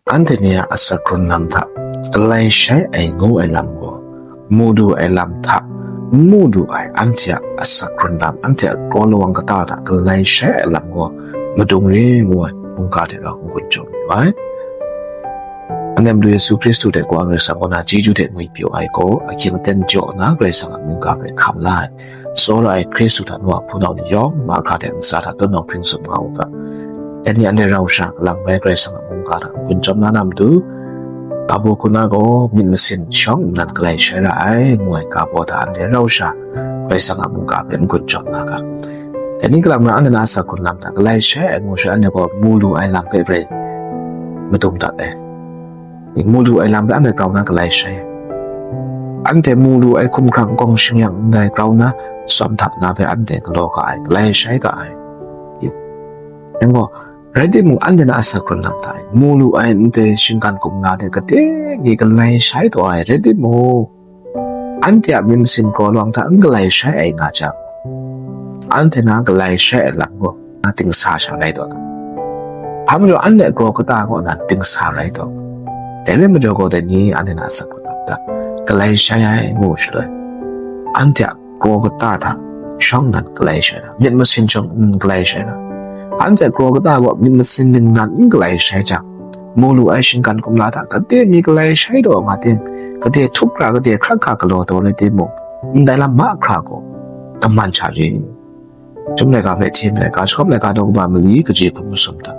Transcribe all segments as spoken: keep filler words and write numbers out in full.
Anhte ni a asak hkrun lam hta galai shai ai ngu ai lam gaw, mu lu ai lam hta n mu lu ai anhte a asak hkrun lam, anhte a kraw lawang kata hta galai shai ai lam gaw madung re ngu ai mungga hte rau n-gun jaw mayu ai. Anhte Madu Yesu Hkristu hte Kawa Karai Kasang kaw na chyeju hte ngwipyaw ai gaw, ahkying aten jaw nna Karai Kasang a mungga hpe hkam la ai, tsawra ai Hkristu hta nu a hpunau ni yawng mahkra hte ntsa hta tawn nawng hpring tsup nga u ga. Dai ni anhte rau sha kalang bai Karai Kasang a mungga hta n-gun jawm la na matu, Babu Kuna gaw myit masin shawng nnan galai shai ra ai, ngu ai ga baw hta anhte rau sha Karai Kasang a mungga hpe n-gun jawm nga ga. Dai ni kalang na anhte na asak hkrun lam hta galai shai ai ngu sha, anhte gaw mu lu ai lam hpe rai madung dat ai. Mu lu ai lam hpe anhte grau na galai shai ai. Anhte mu lu ai hkumhkrang kawng shingyang ndai grau na tsawm htap na hpe anhte galaw ga ai, galai shai ga ai. Yang gaw, rai timung, anhte na asak hkrun lam hta e mu lu ai ndai shinggan kumla de gade mi galai shai taw ai, rai timung, anhte a myit masin kraw lawang hta n galai shai ai nga jang, anhte na galai shai ai lam gaw na dingsa sha rai taw na. Hpa majaw anhte kraw kata kaw na dingsa rai taw. Dai rai majaw gaw, dai ni anhte na asak hkrun lam hta galai shai ai ngu shaloi, anhte a kraw kata hta shawng nnan galai shai na, myit masin shawng nnan galai shai na, anhte kraw kata gaw myit masin ningnan n galai shai jang, mu lu ai shinggan kumla hta gade mi galai shai taw nga ting, gade htup hkra, gade hkrat hkra galaw taw rai timung, ndai lam mahkra gaw kaman sha re. Chyum laika hpe htim ai, ga shagawp laika daw kaba mali kaji hkun masum hta,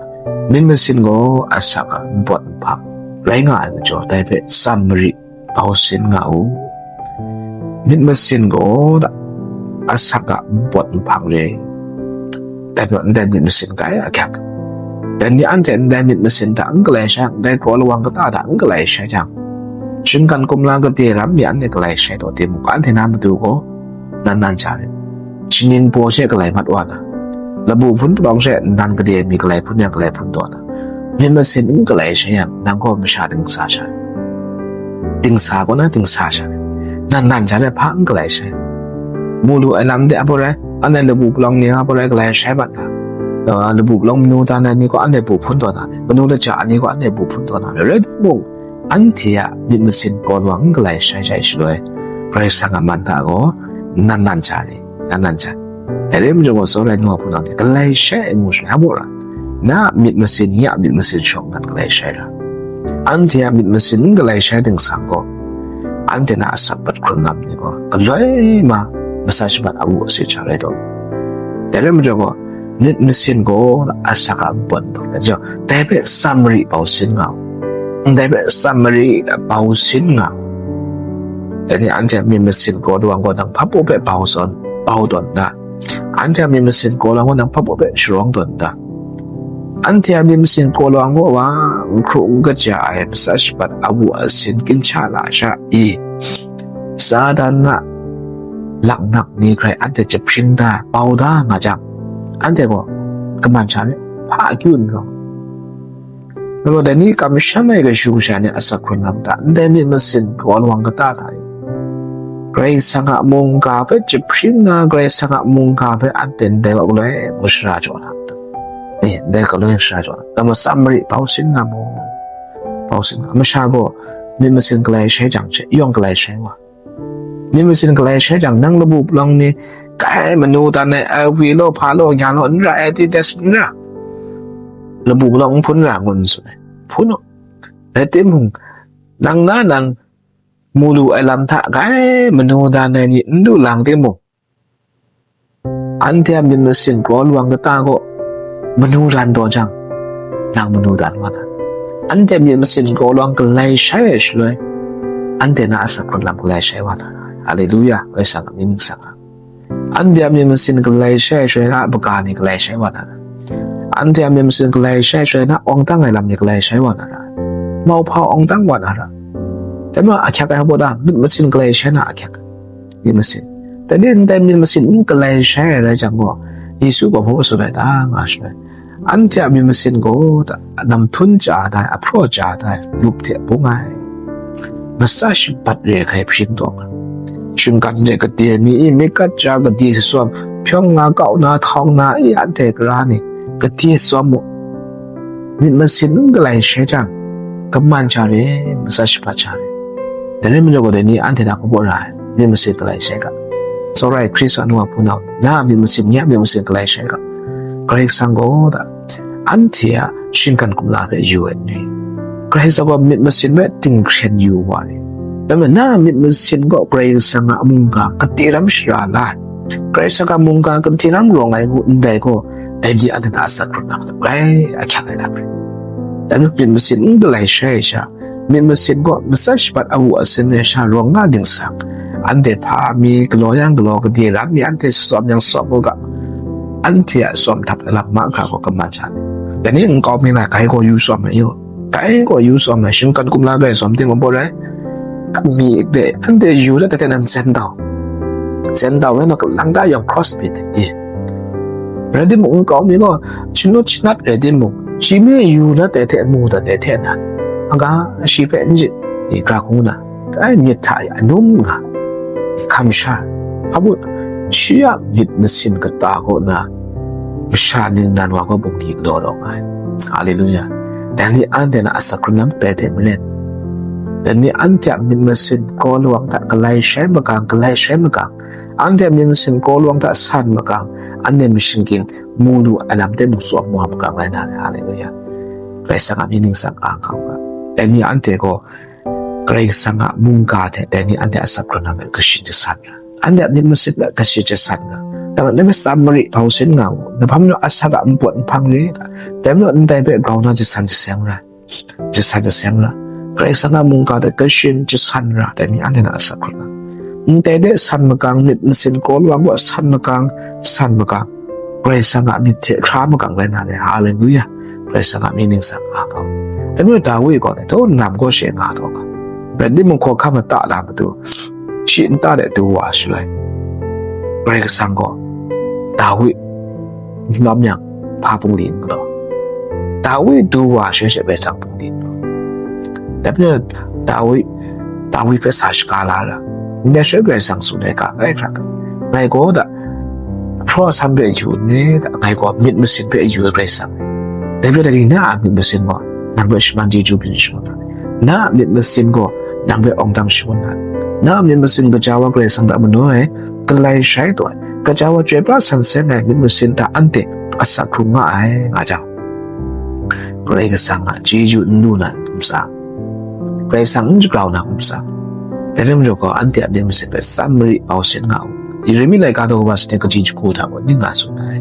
myit masin gaw asak a npawt nhpang rai nga ai majaw, dai hpe tsam mari bau sin nga u. Myit masin gaw asak a npawt nhpang re. Dai gaw ndai myit masin kai ahkyak, dai ni anhte ndai myit masin hta n galai shai, ndai kraw lawang kata hta n galai shai jang, shinggan kumla gade ram mi anhte galai shai taw timung, anhte na matu gaw nan nan sha rit. Shaning paw she galai mat wa na, labu hpun palawng she nan gade mi galai hpun yang galai hpun taw na, myit masin n galai shai yang, nang gaw masha dingsa sha, dingsa kaw na dingsa sha, nan nan sha rai hpa n galai shai. Mu lu ai lam de a baw rai, anhte labu palawng ni a baw rai galai shai mat na, labu palawng manu dan ai ni gaw anhte bu hpun taw na, manu laja ai ni gaw anhte bu hpun taw na, rai timung, anhte a myit masin kraw lawang n galai shai jai shaloi, Karai Kasang a man hta gaw nan nan sha ni, nan nan sha. Dai rai majaw gaw, tsawra ai nu a hpunau ni galai shai ai ngu shaloi, hpa mung ra, na a myit masin, ya a myit masin shawng nnan galai shai ra. Anhte a myit masin n galai shai dingsang gaw, anhte na a asak hkrun lam ni gaw galoi ma, masa shabat awu asin sha rai taw. Dai rai majaw gaw, myit masin gaw asak a npawt nhpang rai jang, dai hpe tsam mari bau sin nga u. Ndai hpe tsam mari bau sin nga u. Dai ni anhte a myit masin kraw lawang gaw nang hpa baw hpe bau zawn, bau tawn da. Anhte a myit masin kraw lawang gaw nang hpa baw hpe sharawng tawn da. Anhte a myit masin kraw lawang gaw wa, n hkru n kaja ai masa shabat awu asin ginhka lasha i, Satan a laknak ni hkrai anhte jahpring da, bau da nga jang, anhte gaw kaman sha rit, hpa akyu n rawng. Nang gaw dai ni kamsham ai kashu kasha ni a asak hkrun lam hta, ndai myit masin kraw lawang kata hta e, Karai Kasang a mungga hpe jahpring na, Karai Kasang a mungga hpe anhte ndai wa galoi mung shara jaw na, e, ndai galoi shara jaw na, nang gaw tsam mari bau sin na mu, bau sin na. Masha gaw myit masin galai shai jang she, yawng galai shai wa. Myit masin galai shai jang, nang labu palawng ni, kai manu dan ai, L V law, hpa law, nya law, n ra ai, Adidas n ra, labu palawng n hpun ra, ngu n tsun ai. Hpun u. Rai timung, nang na nang mu lu ai lam hta kai manu dan ai ni n du lang timung, anhte a myit masin kraw lawang kata gaw manu dan taw jang, nang manu dan wa na. Anhte a myit masin kraw lawang galai shai ai shaloi, anhte na a asak hkrun lam galai shai wa na. Haleluya, Karai Kasang a mying ningsang a. Anhte a myit masin galai shai ai shaloi na, a baga ni galai shai wa na ra. Anhte a myit masin galai shai ai shaloi na, awng tang ai lam ni galai shai wa na ra. Mauhpa awng tang wa na ra. Dai ma ahkyak ai hpa da, myit masin galai shai na ahkyak. Myit masin. Dai ni ndai myit masin n galai shai ai rai jang gaw, Yesu gaw hpa tsun ai ta nga shaloi, anhte a myit masin gaw ta, nam htum chya ai, ahpraw chya ai, lup hte bung ai, masa shabat re ai hkrai hpring taw nga, shinggan de gade mi i, myit kat ja gade sasawm, hpyawng na, kau na, htawng na i, anhte kara ni gade sawm mu. Myit masin n galai shai jang, kaman sha re, matsat shabat sha re. Dai rai majaw gaw, dai ni anhte hta hkawhpaw ra ai, myit masin galai shai ga. Tsawra ai Hkristu a nu a hpunau, na a myit masin, nye a myit masin galai shai ga. Karai Kasang gaw da, anhte a shinggan kumla hpe yu ai ni, Karai Kasang gaw myit masin hpe dinghkren yu wa ni, dai majaw na a myit masin gaw Karai Kasang a mungga kateram shara la ai, Karai Kasang a mungga kateram rawng ai ngu ndai gaw, dai ni anhte hta asak hkrung na matu grai ahkyak ai lam rai. Dai majaw myit masin n galai shai ai sha, myit masin gaw matsat shabat awu asin ai sha rawng nga ding sang, anhte hpa mi galaw yang galaw, kade ram mi anhte tsawm yang tsawm u ga, anhte a tsawm htap ai lam mahkra gaw kaman sha ni. Dai ni nkau mi na, grai gaw yu tsawm ai yu, grai gaw yu tsawm ai, shinggan kumla grai tsawm ting mabaw rai. Mi de, anhte yu dat dat nan zen dau, zen dau rai na, kalang da yawng cross bit ai. Rai timung, nkau mi gaw, shanu shanat rai timung, shi mi yu dat ai hte mu dat ai hte nan, aga shi hpe n jit, i, ga hku na, ai myit hta e anum nga, hkam sha, hpa bu, shi a myit masin kata kaw na, masha ningnan wa gaw bungli galaw taw nga ai. Haleluya. Dai ni anhte na asak hkrung na matu hte maren, dai ni anhte a myit masin gaw lawang hta galai shai magang, galai shai magang, anhte a myit masin gaw lawang hta san magang, anhte mashingking mu lu ai lam hte mung tsawm wa magang rai na re. Haleluya. Karai Kasang a mying ningsang a nga u ga. Dai ni anhte gaw Karai Kasang a mungga hte dai ni anhte a asak hkrung na hpe kashin jasan ra, anhte a myit masin hpe kashin jasan ra. Dai majaw, ngai hpe tsam marit bau sin nga mu, ngai hpang majaw asak a npawt nhpang re, dai majaw ndai hpe grau na jasan jaseng ra, jasan jaseng ra. Karai Kasang a mungga hte kashin jasan ra, dai ni anhte na asak hkrung na. Ndai de san magang, myit masin gaw lawang gaw san magang, san magang, Karai Kasang a myit hte hkra magang rai na re. Haleluya. Karai Kasang a mying ningsang a nga u. Dai majaw Dawi gaw dai hta lam gaw shi nga taw ga. Rai timung, hkawhkam lata na matu, shi nta de du wa shaloi, Karai Kasang gaw Dawi n lawm yang, hpa bungli n galaw. Dawi du wa shaloi she Karai Kasang bungli n galaw. Dai majaw Dawi, Dawi hpe sa shaga la ra, ndai shaloi Karai Kasang tsun ai ga, ngai hkra, ngai gaw da, hpraw asan hpe yu n re, da, ngai gaw myit masin hpe yu ai Karai Kasang. Dai majaw dai ni na a myit masin gaw nang hpe shaman chyeju byin shangun na, na a myit masin gaw nang hpe awng dang shangun na, na a myit masin gaja wa Karai Kasang hta manaw ai, galai shai taw ai, gaja wa chyoi pra san seng ai myit masin hta anhte asak hkrung nga ai, nga jang, Karai Kasang a chyeju n lu na hkum sa, Karai Kasang n shagrau na hkum sa, dai rai majaw gaw, anhte a myit masin hpe tsam marit bau sin nga u. Yeremi laika daw kaba sanit kaji jahku hta mung ning nga tsun ai.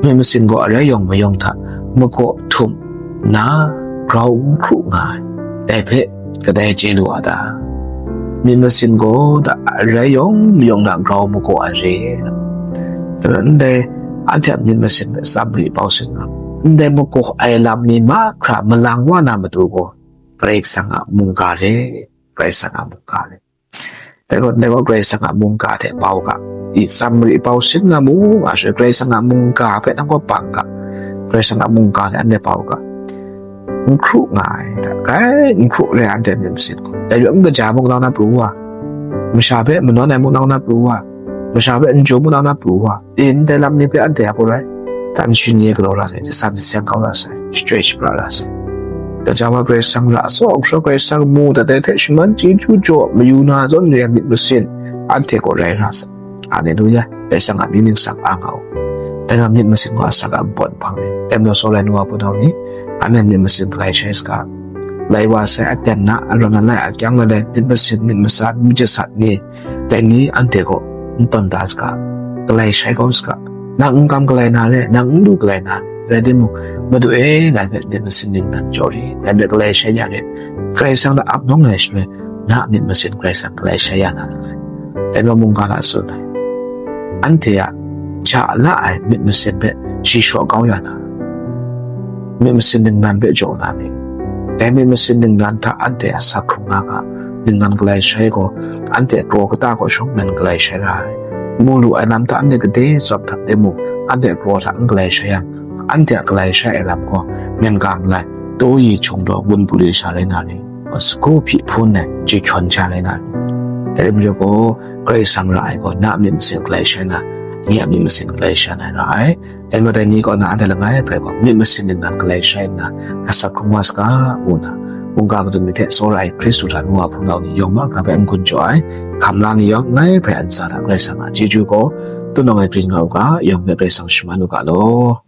Myit masin gaw arai yawng mayawng hta makaw htum nna, grau n hkru nga ai, dai hpe kadai chye lu a ta? Myit masin gaw da arai yawng mayawng hta grau makaw ai re. Dai majaw ndai anhte a myit masin hpe tsam marit bau sin nga u. Ndai makaw ai lam ni mahkra malang wa na matu gaw, Karai Kasang a mungga re, Karai Kasang a mungga re. Dai gaw, dai gaw Karai Kasang a mungga hte bau ga. I, tsam marit bau sin nga mu, nga shaloi Karai Kasang a mungga hpe nang gaw bang ga. Karai Kasang a mungga hte anhte bau ga. N hkru nga ai, da, grai n hkru re ai anhte myit masin gaw. Dai hpe n kaja mung nang na pru wa, masha hpe manawn ai mung nang na pru wa, masha hpe n jaw mung nang na pru wa, ndai lam ni hpe anhte a gaw rai, tan shi ni e galaw la sai, jasan jaseng kau la sai, shachyoi shapra la sai. Gaja wa Karai Kasang ra, tsaw hkra Karai Kasang mu dat ai hte shaman chyeju jaw mayu na zawn re ai myit masin anhte gaw rai ra sai. Haleluya. Karai Kasang a mying ningsang a nga u. Dai nga myit masin gaw asak a npawt nhpang ni, dai majaw tsawra ai nu wa hpunau ni, anhte myit masin galai shai saga. Lai wa sai, aten na, arawn alai, akyang lalai, myit masin, myit masa, myit jasat ni, dai ni anhte gaw n tawn da saga, galai shai kau saga. Nang n kam galai na re, nang n lu galai na re, rai timung, Madu e, ngai hpe myit masin ningnan jaw ri, ngai hpe galai shai ya rit. Karai Kasang hta ap nawng ai shaloi, na a myit masin Karai Kasang galai shai ya na re. Dai majaw mungga hta tsun ai, anhte a ja la ai myit masin hpe shi shaw kau ya na, myit masin ningnan hpe jaw na myit. Dai myit masin ningnan hta anhte asak hkrung nga ga, ningnan galai shai gaw, anhte kraw kata kaw shawng nan galai shai ra ai. Mu lu ai lam hta anhte gade tsawm hkap timung, anhte kraw hta n galai shai yang, anhte a galai shai ai lam gaw, myen ga malai, taw yi hkyung daw gun puli sha rai na ni, sagu hpyi hpun ai jahkyawn sha rai na ni. Dai rai majaw gaw, Karai Kasang ra ai gaw, na a myit masin galai shai na, nye a myit masin galai shai na ra ai. Dai majaw dai ni kaw na anhte langai hpe gaw myit masin ningnan galai shai nna, asak hkrung wa saga, ngu nna, mungga kadun myit hte tsawra ai Hkristu hta nu wa hpunau ni yawng mahkra hpe n gun jaw ai, hkam la ni yawng ngai hpe ntsa hta Karai Kasang a chyeju gaw, tunawng ai grin nga u ga, yawng hpe Karai Kasang shaman u ga law.